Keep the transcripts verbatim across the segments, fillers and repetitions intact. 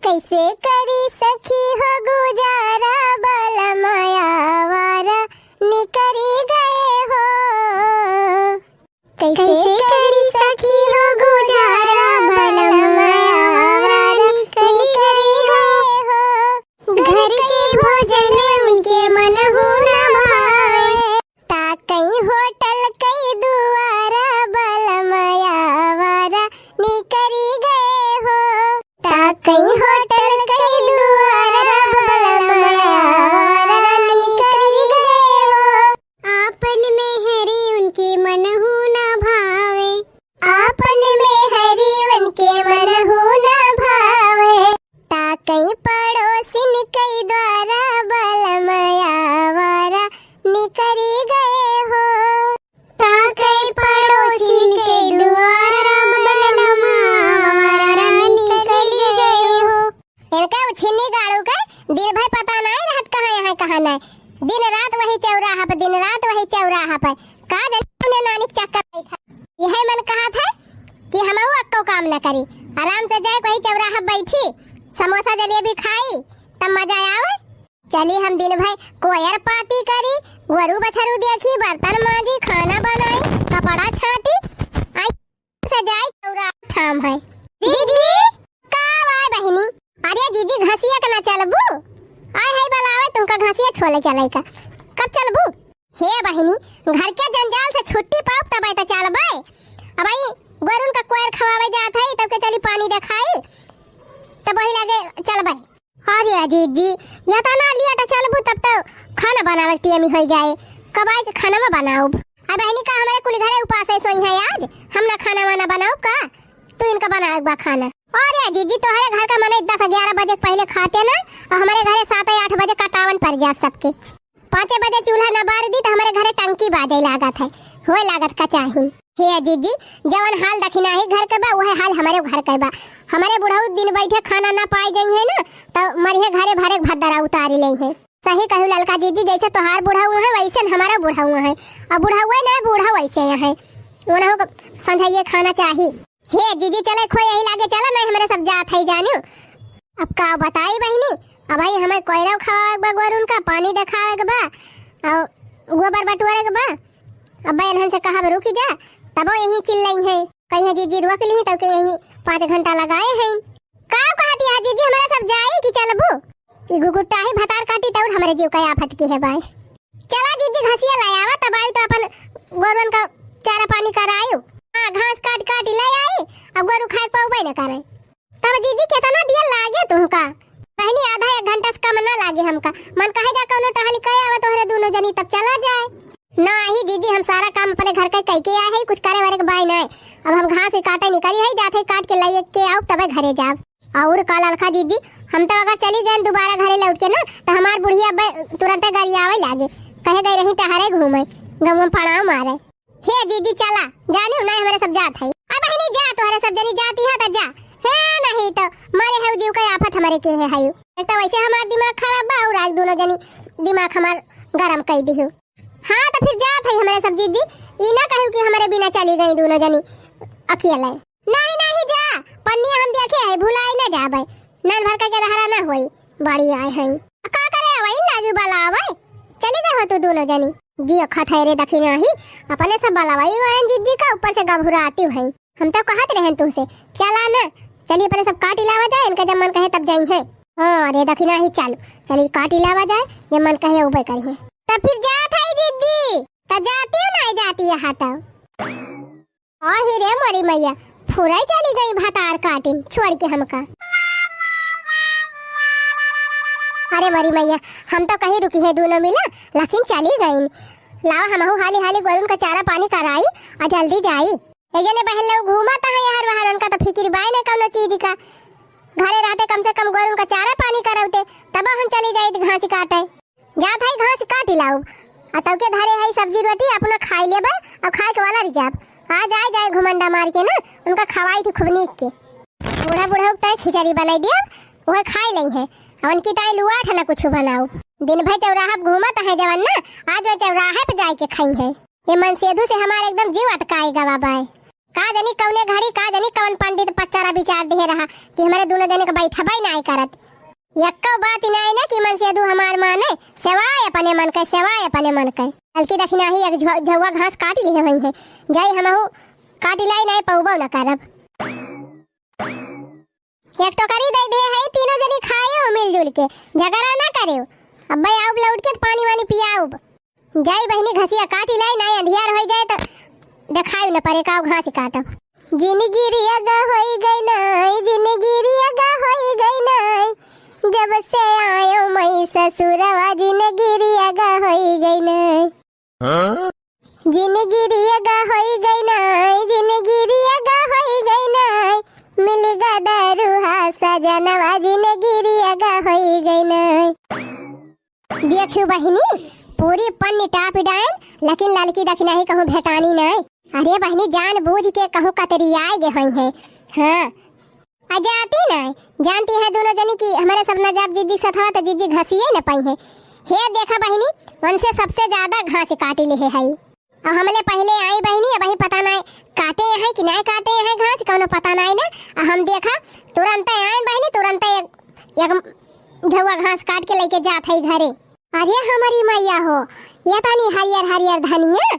कैसे करी सखी हो गुजारा, बलम आवारा निकरी गए हो। कैसे करी सखी हो गुजारा, बलम आवारा निकरी गए हो। घर के भोजन उनके मनहु न भाए। ताकई होटल कई दुआरा, बलम आवारा निकरी गए हो। ताकई होटल कई दुआरा, बलम आवारा निकरी गए हो। आपन मेहरी उनके मनहु न भावे। आपन मेहरी उनके मनहु न भावे। ताकई पड़ोसिन कई द्वारा, बलम आवारा निकरी गए हो। ताकई पड़ोसिन के द्वारा, बलम आवारा निकरी गए हो। इनका उछिन्नी गाड़ू के दिन भर पता नाहीं रहत कहाँ यहाँ कहाँ नाहीं। दिन रात वही चौराहा पर, दिन रात वही चौराहा पर। का जाने कौने नानी के चक्कर बैठा। यही मन कहत है कि हमहू अक्को काम न करी, आराम से जाए वही चौराहा बैठी, समोसा जलेबी खाई, तब मजा आवे। चली हम दिन भर कोयर पाती करी, गोरू बछरू देखी, बर्तन मांजी, खाना बनाई, कपड़ा छाटी, आई सजाई चौरा ठाम है। जीजी, का आवाज बहिनी? अरे जीजी, घसिया के ना चलबू? आय है बलावे तुमका घसिया छोले चले का। कब चलबू? हे बहिनी, घर के जंजाल से छुट्टी पाउब तबे त चलबे। अब आई गोरुन का कोयर खवावे जात है, तब के चली पानी देखाई, तब वही लगे चलबे। अरे जीजी, या त ना लेट चलबू तब तो खाना बनावे के टेम होई जाए। कब आई के खाना में बनाउब? अब बहिनी का हमारे कुल घरे उपास है सोई है आज, हम ना खाना वाना बनाउब का? तू इनका बनावे के बा खाना। अरे जीजी, तोहरे घर का मने दस ग्यारह बजे के पहले खाते ना, और हमारे घरे सात आठ बजे कटावन पड़ जात सबके। पाँचे बजे चूल्हा न बार दी तो हमारे घरे टंकी बाजे लागत है, होए लागत का चाही। हे जीजी, जवन हाल दखिनाही घर के बा, वह हाल हमारे घर के बा। हमारे बुढ़ऊ दिन बैठे खाना ना पाए जाई है ना, तो मरिहे घरे भरे भद्दरा उतारी ले है। सही कहू ललका जीजी, जैसे तोहार बुढ़ऊ है वैसे न हमारा बुढ़ऊ है, और बुढ़ऊ है ना बूढ़ा वैसे है, उन्हों को समझाइए खाना चाही। हे जीजी, चले खो यही लागे चला, नहीं हमारे सब जात है जानियो। अब का बताई बहिनी, अब भाई हमें कोयरा खवावे के बा, गोरुन का पानी देखावे के बा, और गोबर बटोरे के बा। अब भाई इन्हन से कहब रुकी जा, तबो यहीं चिल्लई है, कहीं जीजी रोक ली तब के यहीं पाँच घंटा लगाए हैं। का कहती है जीजी, हमारा सब जाई कि चलबू? ई घुघुट्टा ही भतार काटी तौर हमरे जीव का आफत की है बाय। चला जीजी घसिया ले आवा, तब आई तो अपन गोरुन का चारा पानी करायु। हाँ, घास काट काट ले आई, अब गोरु खाए पाउबे न करे। तब जीजी केतना दिया लागे तुमका? बहिनी आधा एक घंटा से कम ना लागे हमका। मन कहे जा कौनो टहली करे आवा तोहरे दोनों जनी तब चला जाए। नाही जीजी, हम सारा काम अपने घर का कई के आए हैं, कुछ करे वरे के बाय नाय। अब हम घास के काटे निकली है, जाते काट के लाई के आउब तबे घरे जाब। और का ललका जीजी, हम तो अगर चली गए दोबारा घरे लौट के ना, तो हमार बुढ़िया अब्बे तुरंते गरियावे लागे, कहे गई रही टहरे घूमे, गमुआ पड़ाव मारे। हे जीजी चला, जानी ना हमारे सब जात है। अब बहिनी जा, तोहरे सब जनी जाती है तो जा, हे नहीं तो मारे है जीव का आफत हमारे के है, है। एक तो वैसे हमार दिमाग खराब बा और आज दोनों जनी दिमाग हमार गरम कर दी हो। हाँ तो फिर जात है हमारे सब जीजी, ई ना कहू कि हमारे बिना चली गई दोनों जनी अकेले। नहीं, नहीं जा, पन्निया हम देखे है, भुलाई ना जाबे। नैन भर के दहरा ना होई, बड़ी आए हैं। का करे वही लाजू वाला आवे? चली गए हो तू दोनों जनी। दियो खत है रे दखिना ही, अपने सब बलवाई हुआ है जीजी का, ऊपर से गभुराती हुई। हम तो कहत रहन तुमसे, चला ना, चली अपने सब काट लावा जाए, इनका जब मन कहे तब जाई है। हाँ रे दखिना ही, चलो, चली काट लावा जाए, जब मन कहे उबे करी है। तब फिर जात है जीजी, तो जाती हो नहीं जाती यहाँ तो। आही रे मोरी मैया, फुरई चली गई भतार काटिन छोड़ के हमका। अरे मोरी मैया, हम तो कहीं रुकी है दोनों मिला, लेकिन चली गईन। लावा हमहू हाली हाली गोरुन का चारा पानी कराई और जल्दी जाई। एक जने बहन लोग घूमत हैं यहाँ वहाँ, उनका तो फिकिर बाय न कौनो चीज का। घरे रहते कम से कम गोरुन का चारा पानी करौते, तब हम चली जाई घास काटे। जात है घास काट लाउब, आ तौके धरे है सब्जी रोटी, अपना खाई लेबे और खाए के वाला रिजाब। आ जाए जाए घुमंडा मार के ना, उनका खवाई थी खूब नीक के। बूढ़ा बूढ़ा तय खिचड़ी बनाई दिया, वह खाई लई है। अब उनकी ताई लुआठ ना कुछ बनाओ। दिन भर चौराहा पे घूमत है जवन ना, आज वह चौराहे पे जाए के खाई है। ये मनसेधु से हमारे एकदम जीव अटकाए गवा बाय। का जानी कौने घड़ी, का जानी कौन पंडित पचरा विचार देहे रहा कि हमरे दुनो जने के बैठबइ नाहीं करत। एक्को बात नाहीं ना कि मन से दू हमार माने, सेवाय अपने मन के, सेवाय अपने मन के। हल्की दखिनाही एक झ-, झउआ घास काट लिहे होइहैं, जाई हमहू काट लाई, नाहीं पउबउ न करब। एक टोकरी दइ दे है, तीनों जनी खाएउ मिलजुल के, झगड़ा न करेउ। अब्बे आउब लौट के त पानी वानी पियाउब। जाई बहिनी घसिया काटी लाई, नाहीं अंधियार होइ जाए त देखाई न परे काउ घास काटब। जिनगिरी अगा होइ गई नाई, जिनगिरी अगा होइ गई नाई, जब से आयो मैं ससुरवा जिनगिरी अगा होइ गई नाई। हाँ? जिनगिरी अगा होइ गई नाई, जिनगिरी अगा होइ गई नाई, मिल गा दरुहा सजनवा जिनगिरी अगा होइ गई नाई। देखियो बहिनी, पूरी पन्नी टाप डाइन, लेकिन ललकी दखिनाही कहूँ भेटानी नाई। अरे बहिनी, जान बूझ के कहूँ कतरियाए गे होइहैं। हाँ, आ जाती नाई, जानती है दुनो जनी कि हमरे सब न जाब जिज्जी सथवा त जिज्जी घसिए न पइहैं। हे देखा बहिनी, उनसे सबसे ज्यादा घास काटी लिहे हई। अब हमले पहिले आई बहिनी, अबहीं पता नाई काटे हैं कि नाई काटे हैं घास, कउनो पता नाई ना। आ हम देखा तुरंते आइन बहिनी, तुरंते एक, एक झउआ घास काट के लइके जात हई घरे। अरे हमरी मइया हो, ये तनी हरियर हरियर धनिया,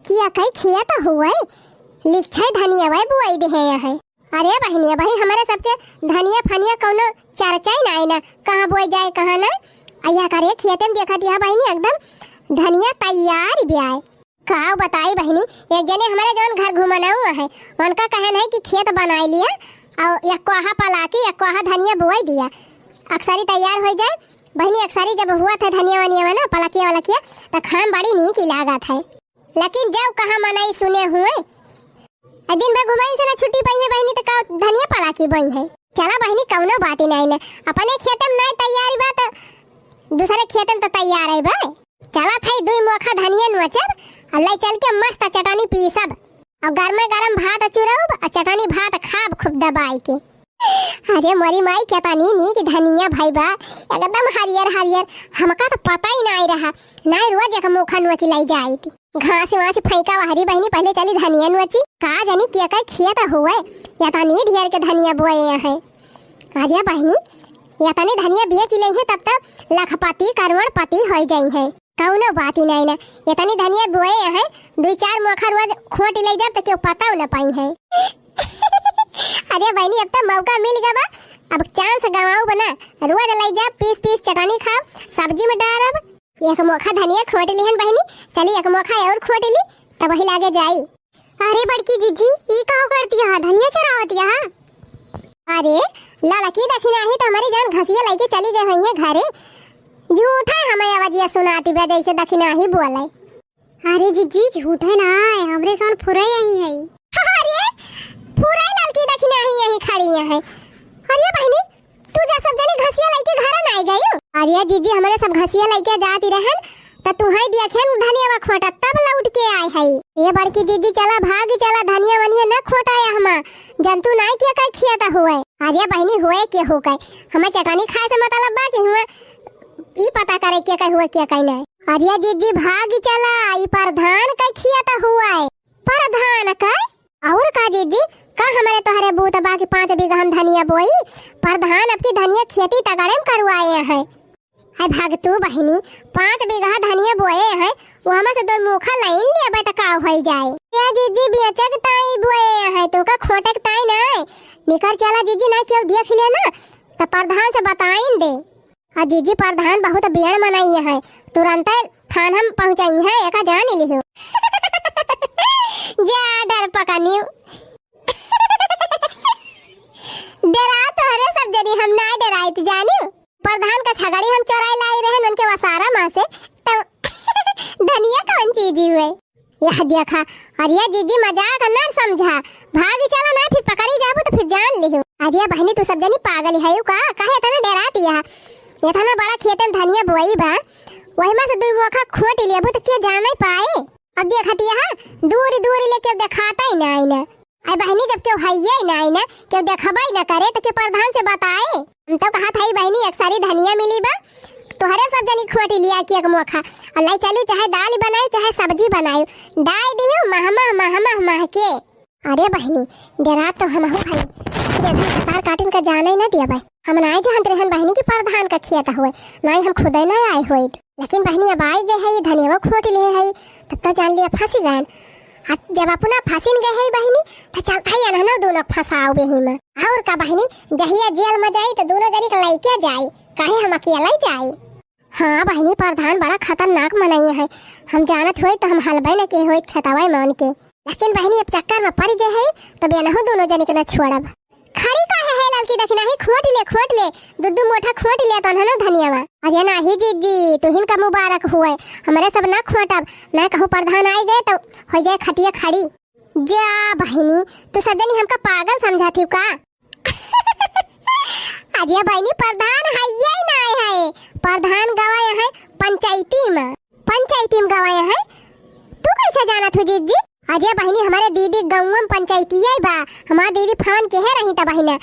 किया कई खेत हुए, लिच्छे धनिया वै बुआई देहे हैं। अरे बहिनी, अबहीं हमरे सबके धनिया फनिया कउनो चर्चा ही नाई ना, कहाँ बोई जाए, कहाँ ना। अइया करे खेते में देखत यह बहिनी एकदम धनिया तैयार ब्याय। का बताई बहिनी, एक जने हमरे जउन घर घुमनऊ है, उनका कहन है कि खेत बनाई लिया अउर एक कोहा पलाकी, एक कोहा धनिया बोई दिया, अक्सरी तैयार होइ जाए। बहिनी, अक्सरी जब हुआ था धनिया वनिया ना, पलकिया वलकिया, त खाम बड़ी नीक लागत है। लेकिन जब कहाँ मनई सुने हुए, आ दिन भर घुमाइन से ना छुट्टी पइहैं बहिनी, त का धनिया पलाकी बोइहैं? चला बहिनी, कउनो बात ही नाई ना, अपने खेते में नाई तैयारी बा, त दूसरे खेते में त तैयार है बा। चला थाई दुई मोखा धनिया नोचब, अब लइ चल के मस्त चटनी पीसब, अब गरमे गरम भात चुरउब, आ चटनी भात खाब खूब दबाई के। अरे मोरी माई, केतनी नीक धनिया भई बा, एकदम हरियर हरियर। हमका त पता ही नाई रहा, नाई रोज एक मोखा नोची लइ जाइत। घास वास फेंका वहरी बहिनी, पहिले चली धनिया नोची। का जनी के कई खेत हुए, यतनी ढेर के धनिया बोए हैं। अरे बहिनी, यतनी धनिया बेच लेइहैं तब त लखपति करोड़पति होइ जइहैं। कउनो बात ही नाई ना, यतनी धनिया बोए हैं, दुई चार मोखा रोज खोंट लइ जाब त केहू पताउ न पइहैं। अरे बहिनी, अब त मौका मिल गवा, अब chance गवाउब ना, रोज लइ जाब पीस पीस चटनी खाब, सब्जी में डारब। एक मोखा धनिया खोंट लिहन बहिनी, चली एक मोखा अउर खोंट ली, तब वही लागे जाई। अरे बड़की जिज्जी, ई का करती है? धनिया चोरावती है? अरे ललकी दखिनाही त हमरी जान घसिया लइके चली गई हुई है घरे। झूठा हमें आवाजिया सुनाती बा जइसे दखिनाही बोले। अरे जिज्जी, झूठे ना है, हमरे सन फुरई यही है। अरे फुरई ललकी दखिनाही यही खड़ी है। अरे बहिनी, तू जा सब जनी घसिया लइके घरे नाई गइउ। अरे जिज्जी, हमरे सब घसिया लइके जाती रहन, त तुहई दिया खेन धनिया खोटा तब लौट के आए है। ये बड़की जिज्जी, चला भागी चला, धनिया वनिया न खोटा है हमा, जंतु नाई के कई खियाता हुए। अरे बहिनी, हुए के हो गए, हमें चटनी खाए से मतलब बा कि हुआ ई पता करे के कई हुए के कई नाई। अरे जिज्जी, भागी चला, ई प्रधान कई खियाता हुए। प्रधान कई? अउर का जिज्जी, का हमरे तोहरे बूत बा कि पाँच बीघा हम धनिया बोई? प्रधान अबकी धनिया खेती तगड़े में करवाए हैं। है भगतू बहिनी, पाँच बीघा धनिया बोए हैं, वो हमें से दो मोखा लाइन लेबे त का होइ जाए? या जिज्जी, बेचे के ताई बोए हैं, तो का खोटे के ताई नाई। निकर चला जिज्जी, नाई केहू देख ले ना, त प्रधान से बताइन दे। आ जिज्जी, प्रधान बहुत बेड़ मनई है, तुरंते थान हम पहुँचाई है, एका जान लिहो। जा डर पकनियो। डरा तोहरे सब जनी, हम ना डराइत जानियो। प्रधान का छगड़ी हम चोराए लाई रहन उनके वसारा माँ से, तो धनिया कौन चीज हुए? यह देखा, अरे जिज्जी मजाक न समझा, भाग चला ना, फिर पकड़ी जाबू तो फिर जान लिहो। अरे बहिनी, तू सब जनी पागल है का? काहे इतना डराती है? इतना बड़ा खेतन धनिया बोई बा, वही में से दुई मोखा खोट लेबू तो के जाने पाए? अब देखती है, दूर दूर ले केहू देखाता ही ना, ना। अरे बहिनी, जब केहू हइये ही ना, ना, केहू देखबे ही ना करे तो के प्रधान से बताए? हम तो कहत हई बहिनी, एक सारी धनिया मिली बा, तोहरे सब जनी खोटी लिया के एक मोखा, और लाई चलू, चाहे दाल बनाई, चाहे सब्जी बनाई, डाई दियो महमह, महमह, महके। अरे बहिनी, डेरात तो हमहू हई, लेकिन एधर भतार काटिन का जाने न दिया भाई। हम नाय जानत रहन बहिनी कि परधान का खेत हुए, नाय हम खुदे न आए होइत। लेकिन बहिनी अब आइ गए हई, धनियवा खोट ले हई, तब तो जान लिया फंसी गएन। आ जब अपना फंसिन गए हई बहिनी, तो चलत हई एनहनो दोनों फंसाओ बेही में। और का बहिनी, जहिया जेल में जाई तो दोनों जनी के लइके जाई, काहे हम अकेले जाई? हाँ बहिनी, परधान बड़ा खतरनाक मनई है, हम जानत होइत तो हम हलबे न के होइत खेतवा में उनके। लेकिन बहिनी, अब चक्कर में पड़ गए हई, तब एनहू दोनों जनी के न छोड़ब। खड़ी काहे है ललकी दखिनाही, खोट ले, खोट ले, दू दू मोठा खोट ले तो ना धनियावा। अरे नाही जीजी, तुहिन का मुबारक हुए, हमरे सब ना खोटब, ना कहूँ परधान आइ गए तो होइ जाए खटिया खड़ी। जा बहिनी, तू सब जनी हमका पागल समझत हिउ का? अरे बहिनी, परधान हइये नाय है, परधान गवाए है पंचायती में, पंचायती में गवाए है। तू कैसे जानत हो जीजी? अरे बहिनी, हमरे दीदी गौवा में पंचायतिया बा, हमार दीदी फोन केहे रही त बहिना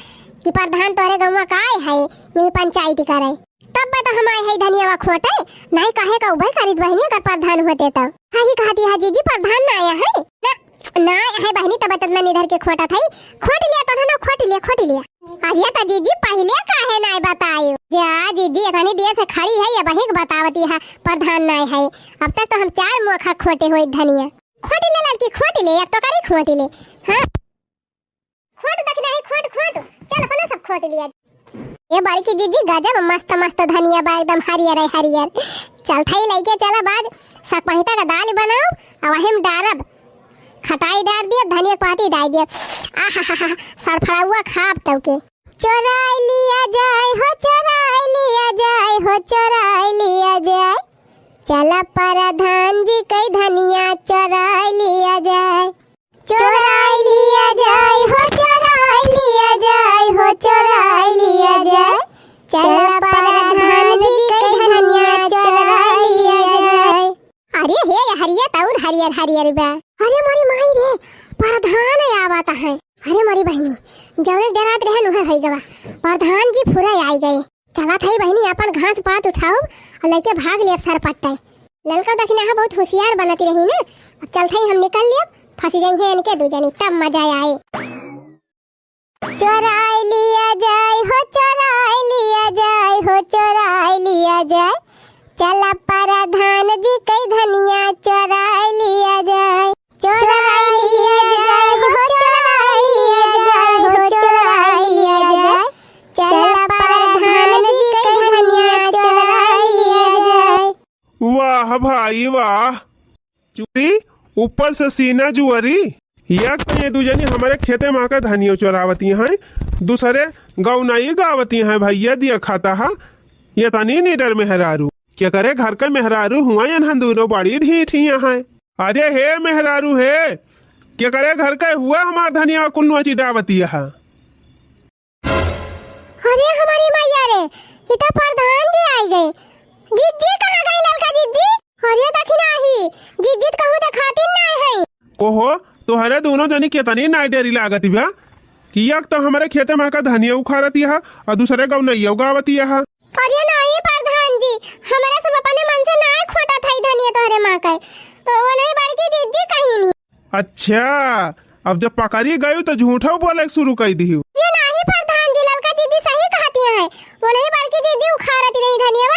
कि परधान तोहरे गौवा का आए है, यही पंचायती करे। तब बा तो हम आए है धनियावा खोटे, नाय काहे का उबे करित बहिनी, अगर परधान होते तब। सही कहती है जीजी, परधान ना आया है ना, ना आया है बहिनी, तब इतना निधर के खोटत है। खोट लिया तो ना, खोट लिया, खोट लिया। अरे तो जीजी, पहिले काहे नाय बतायो? जा जीजी, इतनी देर से खड़ी है, ये बहिक बतावती है, परधान नाय है। अब तक तो हम चार मोखा खोटे होइत धनिया। खोट ले ललकी, खोट ले, एक टोकरी खोट ले। हाँ, खोट दखिनाही, खोट, खोट। चल, अपना सब खोट लिया। ए बड़की जीजी, गजब मस्त मस्त धनिया बा, एकदम हरियर है, हरियर। चलत हई लइके चलब आज, सकपहिता का दाल बनाओ, अब वही में डारब। खटाई डार दिया, धनिया के पाती डार दिया। आहा, सरफड़ाउआ खाब तब के। चोराई लिया जाए हो, चोराई लिया जाए हो, चोराई लिया जाए। चला परधान जी कई धनिया चोराई लिया जाए। चोराई लिया जाए हो, चोराई लिया जाए हो, चोराई लिया जाए। चला परधान जी कई धनिया चोराई लिया जाए। अरे हे, हरियर तौर हरियर हरियर बा। अरे मोरी माई रे, परधान आवत है। अरे मोरी बहिनी, जौने डेरात रहन उहे होइ गवा। परधान जी फुरा आइ गए। चलत हई बहिनी, अपन घास पात उठाउब और लइके भाग लेब सरपट्टे। ललका दखिनाहा बहुत होशियार बनती रही ना। अब चलत हई हम निकल लेब, फंसी जइहें इनके दू जनी, तब मजा आए। चोराई लिया जाए हो, चोराई लिया जाए हो, चोराई लिया जाए। चला परधान जी कई धनिया चोराई लिया जाए। चोराई लिया जाए हो, चोराई लिया जाए हो, चोराई लिया जाए। चला परधान जी कई धनिया चोराई लिया जाए। वाह भाई वाह, चुरी ऊपर से सीना जुअरी। एक तो ये दू जनी हमरे खेते मा के धनियो चोरावती हैं, दूसरे गौनाई गावती हैं। भैया दिया खाता हा, ये तनी निडर मेहरारू। केकरे घर के मेहरारू हुआ एनहन दूनो बड़ी ढीठ ही हैं। अरे हे मेहरारू हे, केकरे घर के हुआ हमार धनिया कुल नोची डावती है। अरे हमारी मैया रे, ई तो परधान जी आइ गए। जिज्जी कहाँ गई ललका जिज्जी? अरे दखिनाही, जिज्जी त कहूँ देखातिन नाय है। कोहो, तोहरे दूनो जनी केतनी नाय डेरी लागत बा कि एक तो हमरे खेते मा का धनिया उखाड़ती है और दूसरे गौनैया गावती है। अरे नाहीं परधान जी, हमरा सब अपने मन से नाय खोटत हई धनिया तोहरे मा के, तो वो नहीं बड़की जिज्जी कहीं नहीं। अच्छा, अब जब पकड़ी गयू तो झूठो बोले शुरू कर दिहू। ये नाहीं परधान जी, ललका जिज्जी सही कहती हैं। वो नहीं बड़की जिज्जी उखाड़ती रही धनिया,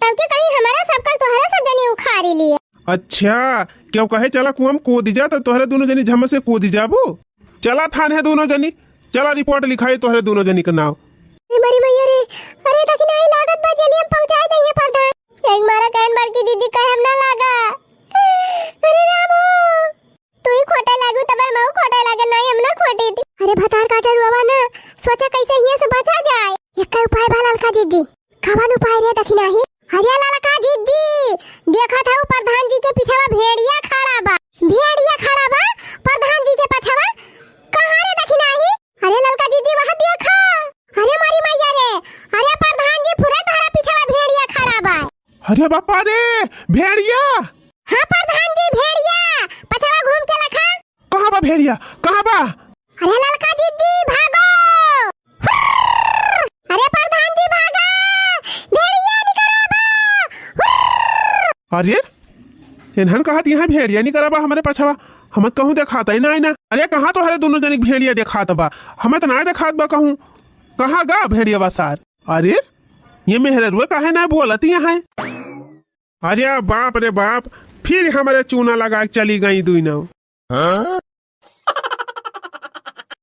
तब के कहीं हमारा सबका तोहरा सब जनी उखाड़ी लिए। अच्छा, केहू कहे चला कुआँ में कूद जा तो तोहरे दूनो जनी झम से कूद जाबू। चला थाने दूनो जनी, चला रिपोर्ट लिखाई तोहरे दूनो जनी के नाव। अरे मरी मैया रे, अरे दखिनाही लागत बा जेलिया में पहुँचाई दइहे परधान। एक मारा कहन बड़की जिज्जी कहे हम ना लागा। अरे राम हो। तू ही खोटे लागू तबे मऊ खोटे लागे, नाहीं हम ना खोटी थी। अरे भतार काटे रुआवा ना, सोचा कैसे हिया से बचा जाए। एक उपाय बा ललका जिज्जी। कवन उपाय रे दखिनाही? अरे ललका जिज्जी, देखत हऊ परधान जी के पिछवा भेड़िया खड़ा बा। भेड़िया खड़ा बा परधान जी के पछवा। कहाँ रे दखिनाही? अरे ललका जिज्जी वहाँ देखा। अरे मारी मैया रे, अरे परधान जी फुरा तोहरा पिछवा भेड़िया खड़ा बा। अरे बापा रे, भेड़िया! हाँ परधान जी भेड़िया, पछवा घूम के लखा। कहाँ बा भेड़िया? कहाँ बा? अरे ललका जिज्जी भागो। अरे परधान जी भागा, भेड़िया निकरा बा। अरे, इन्हन कहत यहाँ भेड़िया निकरा बा हमरे पछवा, हम त कहूँ देखात ही नाहीं ना। अरे, कहाँ तोहरे दुनो जनी के भेड़िया देखात बा? हमें तो नाहीं देखात बा कहूँ। कहाँ गा भेड़िया बा सार? अरे, ये मेहररुआ काहे नाहीं बोलत यहाँ है? अरे बाप रे बाप, फिर हमरे चूना लगा के चली गई दुइनो।